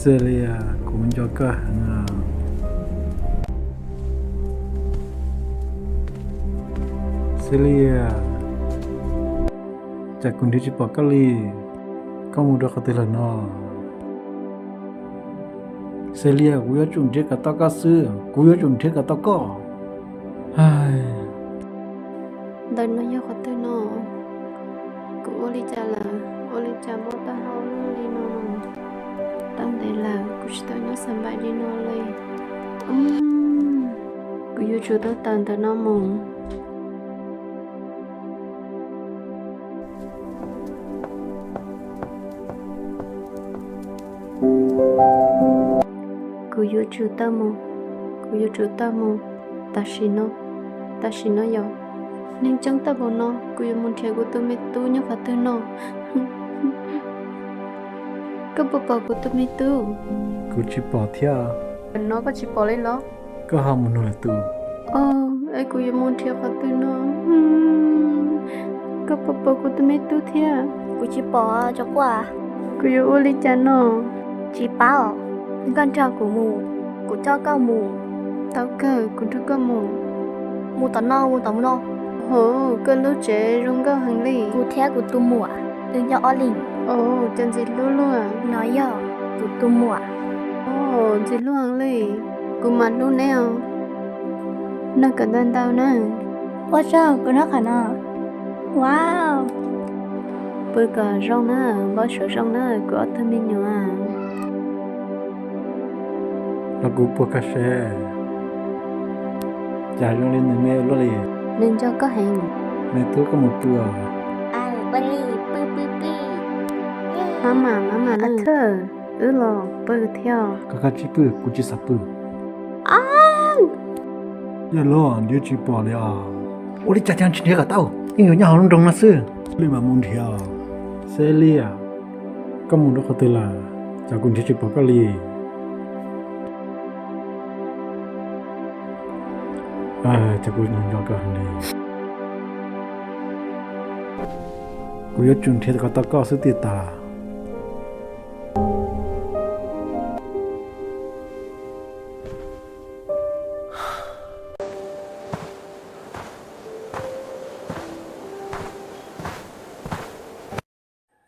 Celia, kuv nco koj heev. Celia, cas kuv nrhiav tsis pom koj li? Koj mus rau qhov twg lawm no? Celia, kuv yuav tsum nrhiav kom tau koj xwb, kuv yuav tsum nrhiav kom tau koj. Ntawm no yog qhov twg no? Kuv ua li cas lawm? Ua li cas mob taub hau luaj li no? Tau ntev lawm kuv tsis tau nyob xav npaim li no li. Kuv yuav tsum tau tawm ntawm no mus. Kuv yuav tsum tau mus, kuv yuav tsum tau mus tam sim no, tam sim no yom. Neeg tseeb tawm npaum no, kuv yuav mus nrhiav kuv tus me tub nyob qhov twg no? Koj puas pom kuv tus me tub? Kuv tsis pom thiab. No koj tsis pom li los? Koj ho mus nug lwm tus. Es kuv yuav mus nrhiav qhov twg no? Koj puas pom kuv tus me tub thiab? Kuv tsis pom cov quaj. Kuv yuav ua li cas no? Tsis paub, koj nrog kuv mus, kuv coj koj mus. Tau kawg, kuv nrog koj mus. Mus tom no, mus tom no. Hov, koj lub tsev zoo nkauj heev li. Kuv thiab kuv tus muam, wb nyob ob leeg. Cov ntxim hlub luaj. No yog kuv tus muam. Ntxim hlub heev li, kuv mam hlub neb os. Noj kom ntau ntau na. Ua tsaug, kuv noj qhov no. Wow, pw kom zoo na, npau suav zoo na kuv ob tug me nyuam. Los kuv puag koj seb, cas zoo li nws me luaj li. Nws nco koj heev. Me tub, koj mus pw os. Mama, mama na. Thawj, wb los pw thiab. Koj kav tsij pw, kuv tsis xav pw. Yog los nrhiav tsis pom li os. Ua li cas cas tsis nrhiav kom tau, yeej yuav nyob hauv lub nroog no xwb. Li mam mus nrhiav. Celia, koj mus rau qhov twg lawm? Cas kuv nrhiav tsis pom koj li. Cas kuv nco koj heev li. Kuv yuav tsum nrhiav kom tau koj xwb tiag tas.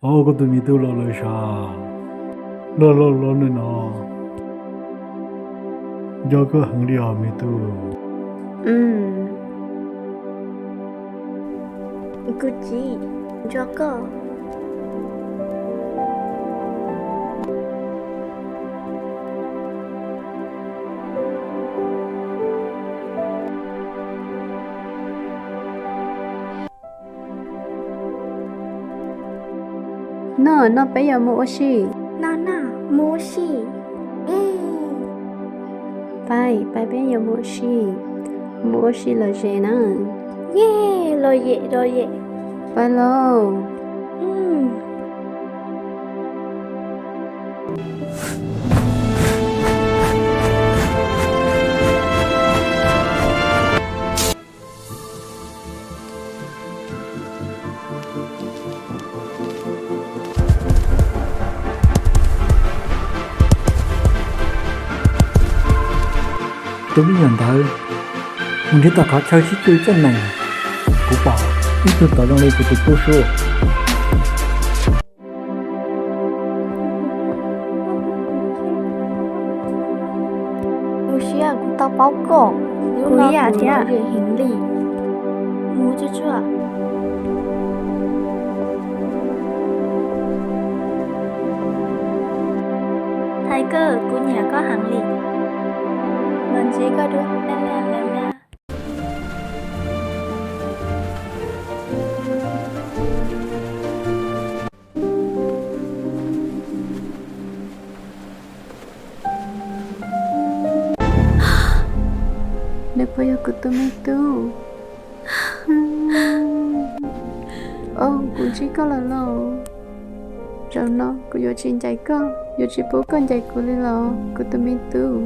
Au, koj tus me tub los lawm sav. Los los los nim no. Nco koj heev li os me tub. Kuv txiv, nco koj. Noj, noj peb yuav mus ua si. Noj, noj mus ua si. Pais, pais peb yuav mus ua si. Mus ua si lom zem na. Yej, lom zem, lom zem. Pais lauj. Tus me nyuam ntawd mus nrhiav tau qhov chaw sib tw coj nees, kuv pom ib tug tod zoo li kuv tus tub suab. Kuv siab kuv tau paub koj. Kuv ib yam thiab. Heev li. Mus tsuag tsuag. Hais koj, kuv nyiam koj heev li. Los ntsib koj dua. Nws puas yog kuv tus me tub? Au, kuv ntsib koj lawm los. Zaum no kuv yuav tsis ncaim koj, yuav tsis pub koj ncaim kuv li los kuv tus me tub.